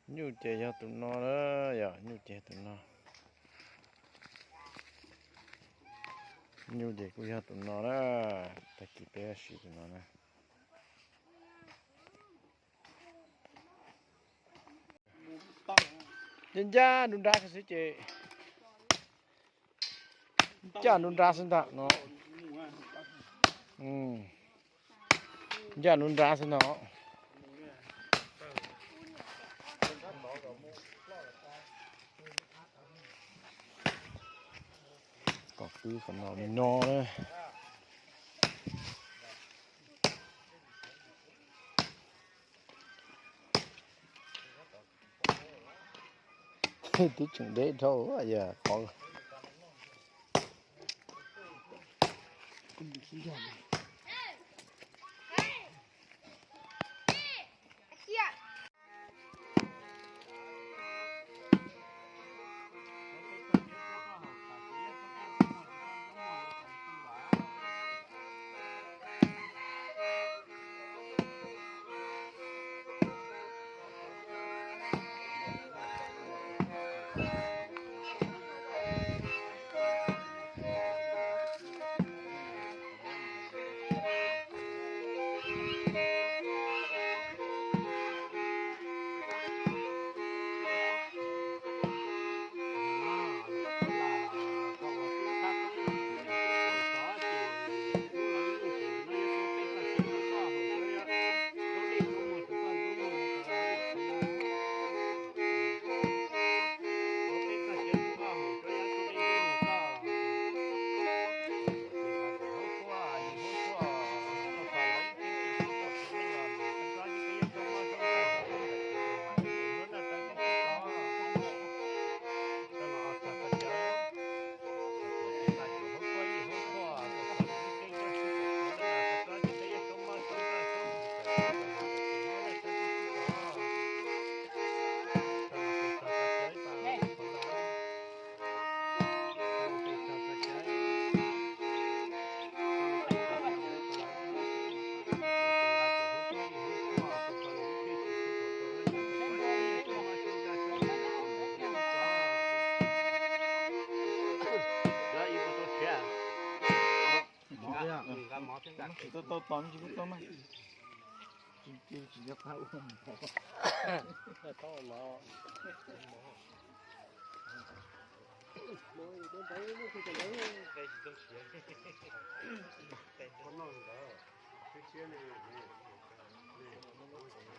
Nyuj ces yog tus no na, yog nyuj ces yog tus no. Nyuj ces kuj yog tus no na, tag kis peb siv tus no na. Ncaj ncaj nruab nrab xwb ces, ncaj nruab nrab xwb ntag no. Ncaj nruab nrab xwb no. Kom kwv qhov no li no na. Twb tseem deb dhau yog qhov.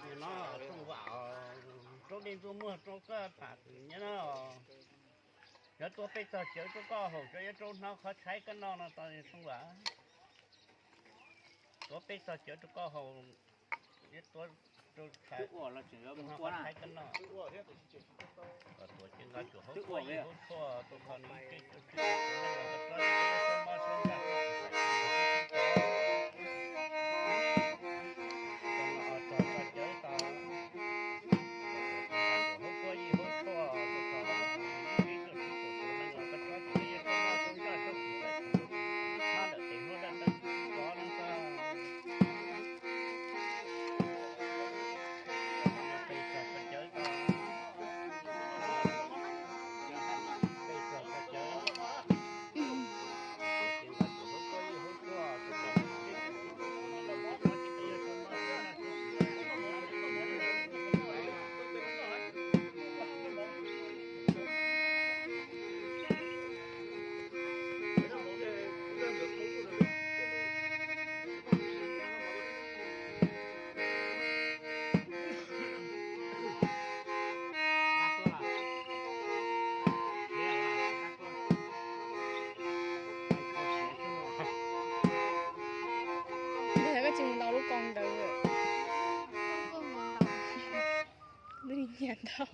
Nim no rooj vam, rau dej ntxuaj muag rau koj tham nyob no. Cov tuav pej txog cawv rau koj haus, cov yuav rau hnov qhov tshaib koj noj no tau rooj vam. Tuav pej txog cawv rau koj haus, yuav tuav rau tshaib, hnov qhov tshaib koj noj. Tuav ces nqa cuam hauv kuab ib hauv tshuaj rau koj nws ib tug tswb. Yog koj tsis mus ntaus lub koos ntawd, lub nyiam ntau.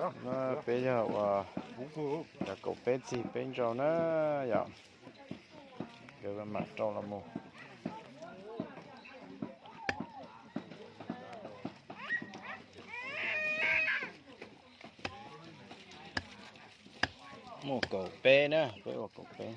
Peb yog uas cov kaum peb txig peb ntsau na yom. Nkawd mam rau los mus. Muaj kaum peb na, peb ua kaum peb.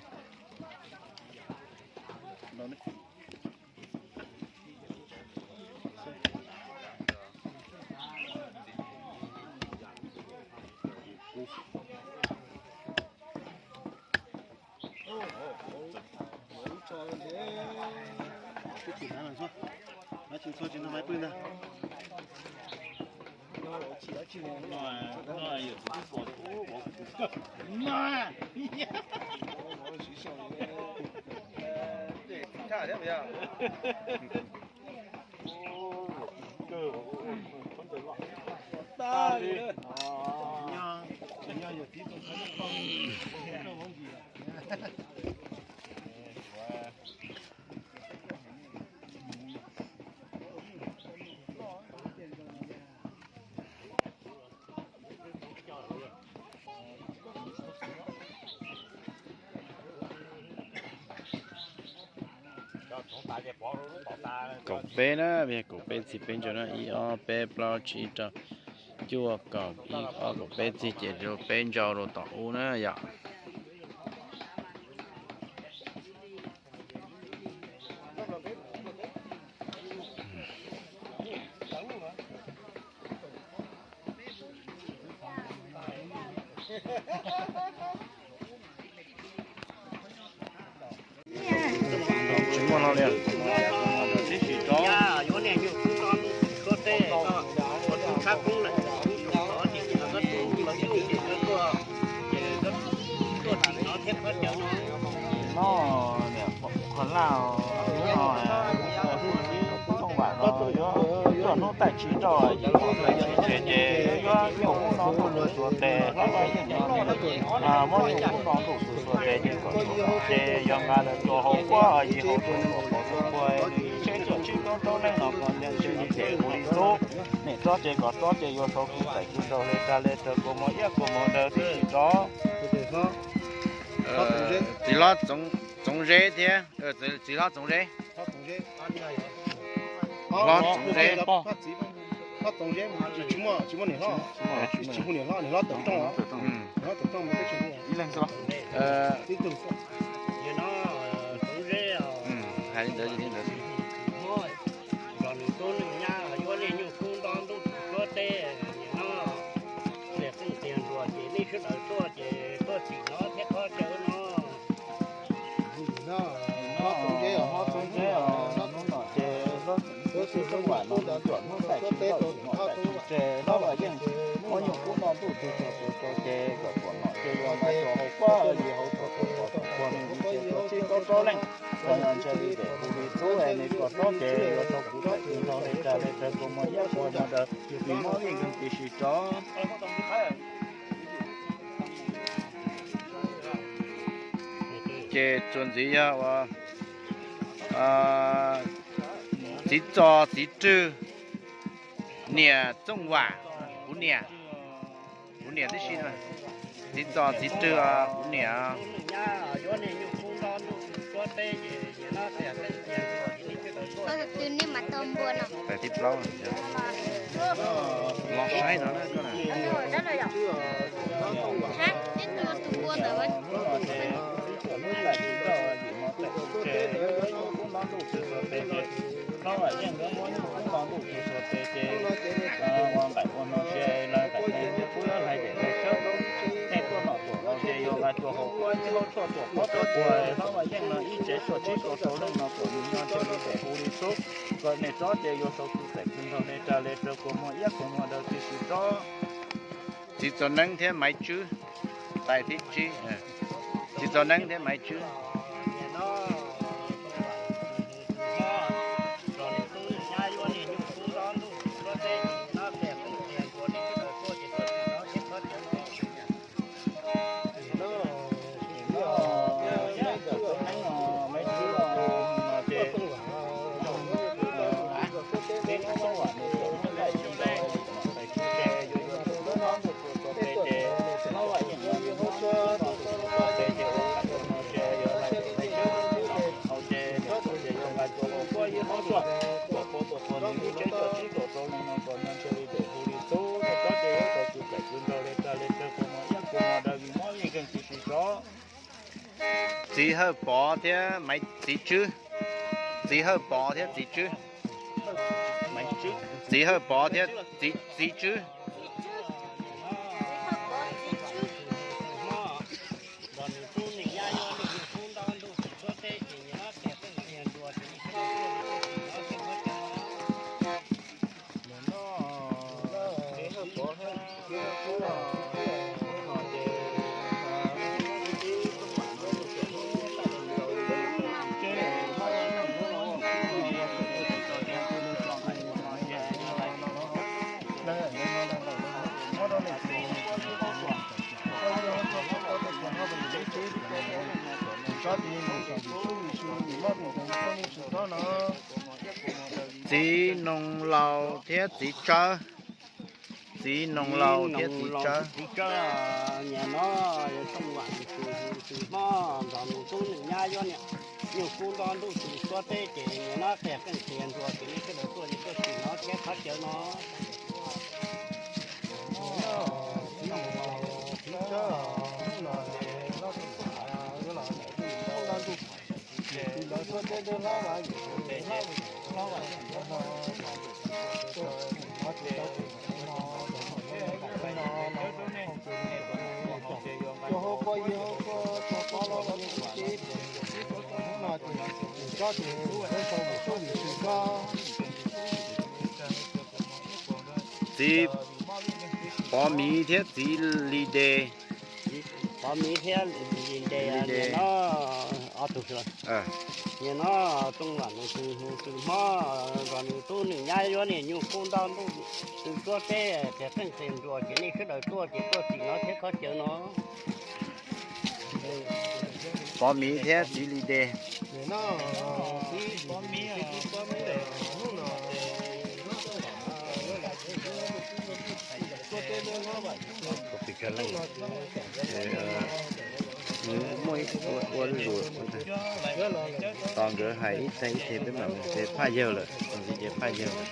Kaum peb na, kaum peb txig peb ntsau na, ib ob peb plaub tsib rau cuaj kaum ib ob kaum peb txig ces rau peb ntsau rau tom ub na yom. Tsis muaj no li. No niam qhuav laj no, tooj vam no yuav cuaj hnub taim tsib rau ces, ces yuav nyuj kub no ntuj txuas tes hlob vaj yeej no, muab nyuj kub no ntuj txuas tes ces kom tsuas ces yog nqa lawv tus hauv kuab yim hauv tus pov tus pua nws tsheb cuaj tsib kaub rau leej no kom ntshe li ces kuv li xub. Niam tsob ces kom tsob ces yuav sau kuv txais kuv nraug le tsa le rau kua muag iab kua muag daw tib si rov. Txiv hlob Txoov Zeb thiab, txiv hlob Txoov Zeb. Hlob Txoov Zeb. Tsis muaj niam hlob, tsis hu niam hlob, niam hlob tawm rooj, niam hlob tawm rooj. Hais li ntawd, hais li ntawd. Los nws tub nws nyab yuav niaj nyuj kub nto ntuj tsuab teb, nim no tias qeej tias nruas ces nej sawv daws tuaj ces tuaj tsim no thiab qhov chaw no. Hlob Txoov Zeb os, hlob Txoov Zeb os, hnub no ces hlob Txoov Zeb xwb xeeb vam no nws cuam hnub taim tsis tau tsis muaj taim tsis tseg, hlob Vaj Yeej muab nyuj kub nto ntuj txug txog tus rau ces kom tuam nom ces yuav nqa tsuas hauv kuab yim hauv tsuas tus pov tus pua nws li ces tsuas tsib kaub rau leej. Tsuas yog ntshe li tes hu li xub es nws kom tsob ces yuav tau kuv txais tsis nraug li tsa li rau kua muag iab kua muag daw, nws muab vij nkeeg tib si rov. Ces txuas ntxiv yog uas txiv Txos txiv Rwg niam Txooj Vam, kuv niam, kuv niam tib si. Txiv Txos txiv Rwg kuv niam. Tus twg nej mas tau npua no? Tais thib plaub. Los saib no na koj na. Hab, ib tug tus npua ntawd. Hlob Vam Yeej nkawd muab nyuj kub nto ntuj txug txhua tes ces ua nqaim ua no sia lawv tam tes kuj yuav hlais daim hlais tsawb, nej tuaj nom tuam no ces yog nqa cua hauv kuab ib hauv tshuaj tuam pob tshuaj puag, Hlob Vam Yeej no ib tsev tshuaj tsib rau rau leej no kom nws nyob ntshe li daim hu li xub, kom nej tsob ces yuav sau txais tsis nraug li tsa li rau kua muag iab kua muag daw tib si rov. Txiv Txos Neeb thiab Maiv Tswb, tais thib tsib. Txiv Txos Neeb thiab Maiv Tswb. Txiv Hawj Pov thiab Maiv Txiv Tswb. Txiv Hawj Pov thiab Txiv Tswb. Txiv Hawj Pov thiab Txiv Tswb. Txiv Noo Laus thiab Txiv Tsawb. Txiv Noo Laus thiab Txiv Tsawb. Txiv Tsawb, nyias no yog Tooj Vam nws tus hmob nrog nws tub nws nyab yuav niam nyuj kub nto ntuj tus suab teb ces nyias no qia qeej qia nruas ces nej sawv daws tuaj ces tuaj tsim no thiab qhov cawv no. Txiv Pov Miv thiab Txiv Lis Des. Pov Miv thiab Lis Des, nyias no ob tug. Nyias no Tooj Vam nws tus hmob nrog nws tub nws nyab yuav niam nyuj kub nto ntuj tus suab teb qia qeej qia nruas ces nej sawv daws tuaj ces tuaj tsim no thiab qhov cawv no. Pov Miv thiab Txiv Lis Des. Muaj ib ua zus, tos nkawd hais ib teg ib teg peb mam mus ces phaj yawg lawm, tos ntxiv ces phaj yawg lawm.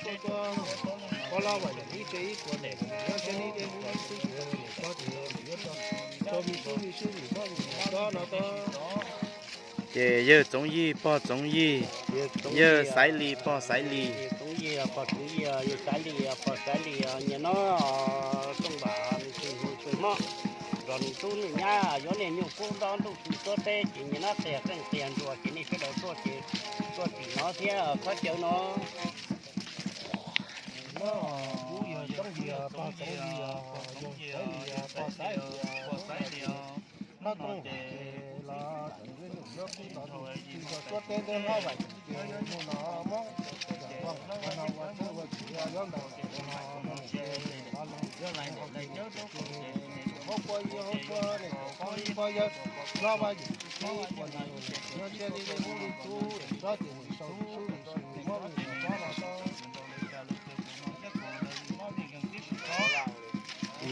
Ces yawg Txoov Yig pog Txoov Yig, yawg Xaiv Lis pog Xaiv Lis. Yawg Xaiv Lis pog Xaiv Lis, nyias no Tooj Vam nws tus hmob nrog nws tub nws nyab yuav niam nyuj kub nto ntuj tus suab teb ces nyias no qia qeej qia nruas ces nej sawv daws tuaj ces tuaj tsim no thiab qhov cawv no.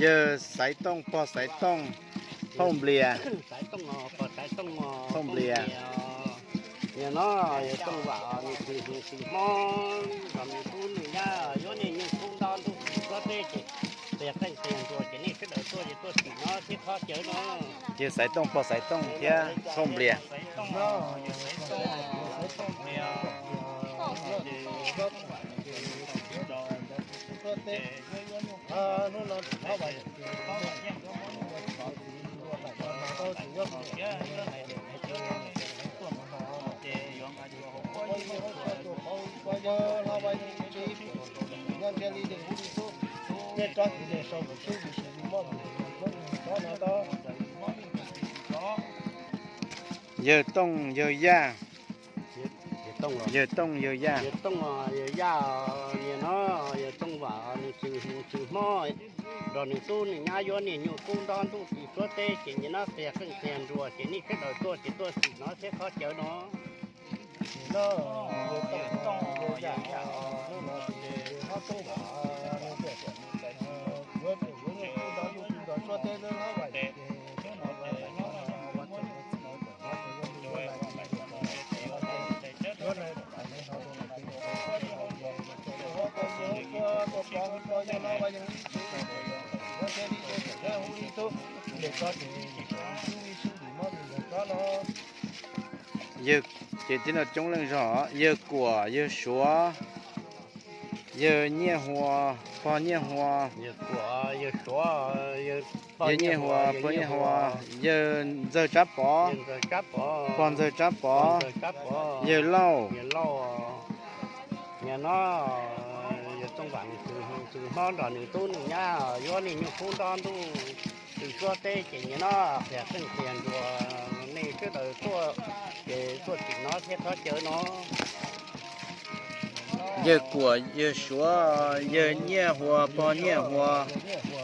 Yawg Xaiv Tooj pog Xaiv Tooj, Thauj Nplias. Thauj Nplias. Yog no yog Tooj Vam nws tus hmob nrog nws tub nws nyab yuav niam nyuj kub nto ntuj tus suab teb ces qia qeej qia nruas ces nej sawv daws tuaj ces tuaj tsim no thiab qhov cawv no. Yawg Xaiv Tooj pog Xaiv Tooj thiab Thauj Nplias. Yawg Tooj yawg Yaj. Yawg Tooj yawg Yaj. Yawg Tooj yawg Yaj, nyias no yog Tooj Vam nws tus hmob nrog nws tub nws nyab yuav niam nyuj kub nto ntuj tus suab teb ces nyias no qia qeej qia nruas ces nej sawv daws tuaj ces tuaj tsim no thiab qhov cawv no. Yawg, ces tib no coob leej zog, yawg Kuam, yawg Suav, yawg Nyiaj Hua, pog Nyiaj Hua, yawg Kuam, yawg Suav, yawg Nyiaj Hua, pog Nyiaj Hua, yawg Ntxawg Tsab Pov, pog Ntxawg Tsab Pov, yawg Lauj, yawg Lauj, nim no yawg Tooj Vam nws tus hlob nrog nws tub nws nyab yuav niaj hnub kub nto ntuj txwm suab teb ces nim no qias qeej qias nruas, nej sawv daws tuaj ces tuaj txim no thiab qhov chaw no. Yawg Kuam, yawg Suav, yawg Nyiaj Hua, pog Nyiaj Hua,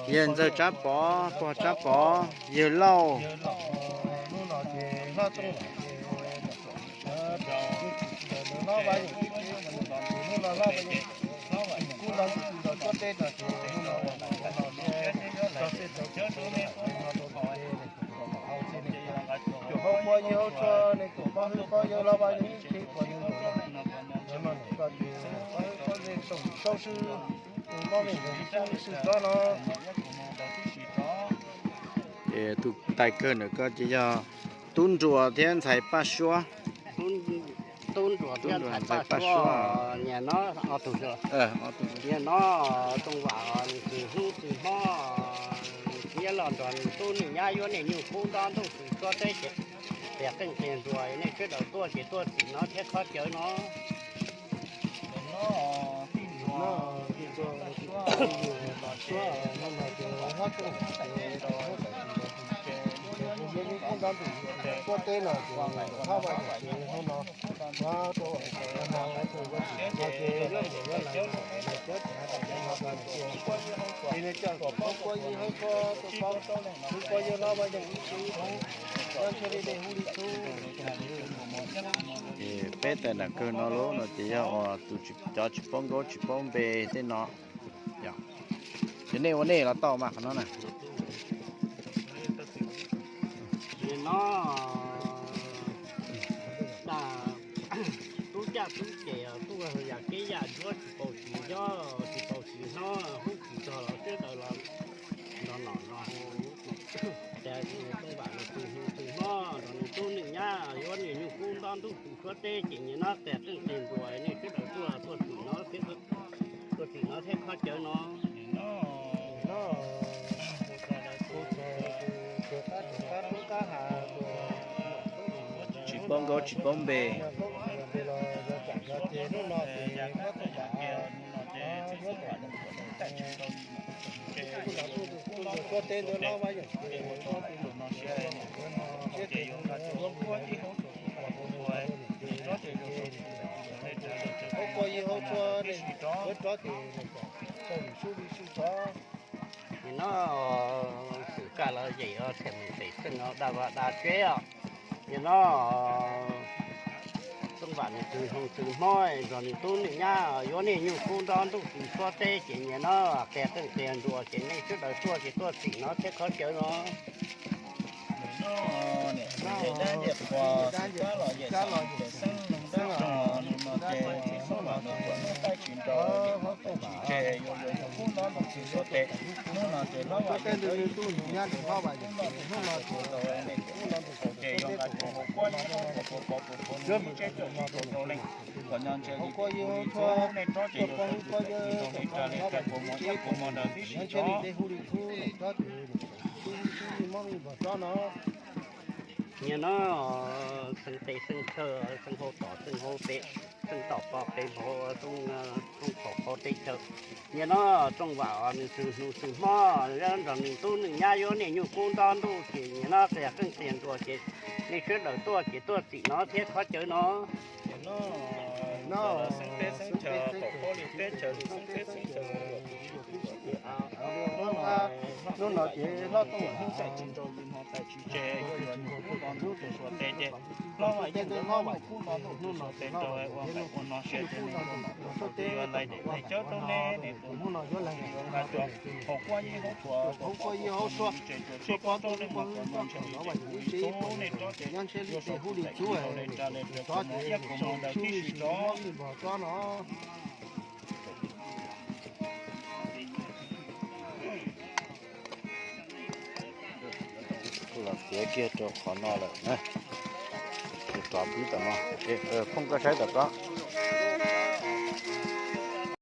yawg Ntxawg Tsab Pov, pog Tsab Pov, yawg Lauj. Cuag hauv pua yig hauv tsua, nej tuam pab hwj pab yawg Lauj Vaj Yeej ib txhis tuam yawg Ntxawm no, nws mas nim no ces pab hwj pab yawg Tooj Vam Saub xwb, mob me ntsis xwb tsob no. Ces tus tais kawg ntawm ko ces yog Tub Nruas thiab ntxhais Paj Suab. Tub Nruas thiab ntxhais Paj Suab, nim no ob tug, nim no Tooj Vam nws txwm hnub txwm hmo nyiaj los nrog nws tub nws nyab yuav niaj hnub kub nto ntuj txwm suab teb ces qias qeej qias nruas, nej sawv daws tuaj ces tuaj txim no thiab qhov chaw no. Peb tais nram kawg no lub no ces yog tus, cov tsis paub nkaub tsis paub npe tej no. Yog, ces nej ua nej los tau mas qhov no na. Nim no tub caj tub ces tuaj yam kev yam ntsuab tsis paub tsis nco, tsis paub tsis hnov, hnub tsis txog los sawv daws los nrog nom nrog haus. Ces Tooj Vam nws txwm hnub txwm hmo nrog nws tub nws nyab yuav niaj hnub kub nto ntuj txwm suab teb ces nim no qias qeej qias nruas, nej sawv daws tuaj tuaj txim no thiab, tuaj txim no thiab qhov chaw no. Tsis paub nkaub tsis paub npe. Nim no xwm kaj los yem os, txhiaj mus pem xeej os, dag vaj dag tsev os. Nim no Tooj Vam nws txwm hnub txwm hmo nrog nws tub nws nyab yuav niaj hnub kub nto ntuj txwm suab teb ces nim no qias qeej qias nruas ces nej sawv daws tuaj ces tuaj txim no thiab qhov chaw no. Nim no xeev tes xeev chaw, xeev hauv tom xeev hauv pem, xeev tom pem pem hauv, xeev qhov qhov teb chaw. Nim no Tooj Vam nws txwm hnub txwm hmo nrog nws tub nws nyab yuav niaj hnub kub nto ntuj ces nim no qias qeej qias nruas ces nej sawv daws tuaj ces tuaj txim no thiab qhov chaw no. Xeev teb xeev chaw, tom pob li teb chaws li xeev teb xeev chaw. Hnub no ces hlob Tooj Vam tais tsis nrau li hmo tais tsis tseg, yuav niaj hnub kub nto ntuj txwm suab teb ces hlob Vam Yeej ntawd hlob Vam Yeej kub nto ntuj txwm suab teb rau ua nqaim ua no siab ces nej ua nom ua tswv twb yuav laij dem laij cawb rau nej, nej tus hnub no yuav laij yuav nqa cov hauv quaj yig hauv tsua, hauv quaj yig hauv tsua, tsua pov tau nej mus kom no ntshe li tes hu li txhub, nej tsob ces nyob ntshe li tes hu li txhub, nej tsob ces tsaus ntuj tib si tsob. Kuj los tiav kiag rau qhov no lawm na, ces Tso pib tom no, phooj koj saib tom koj.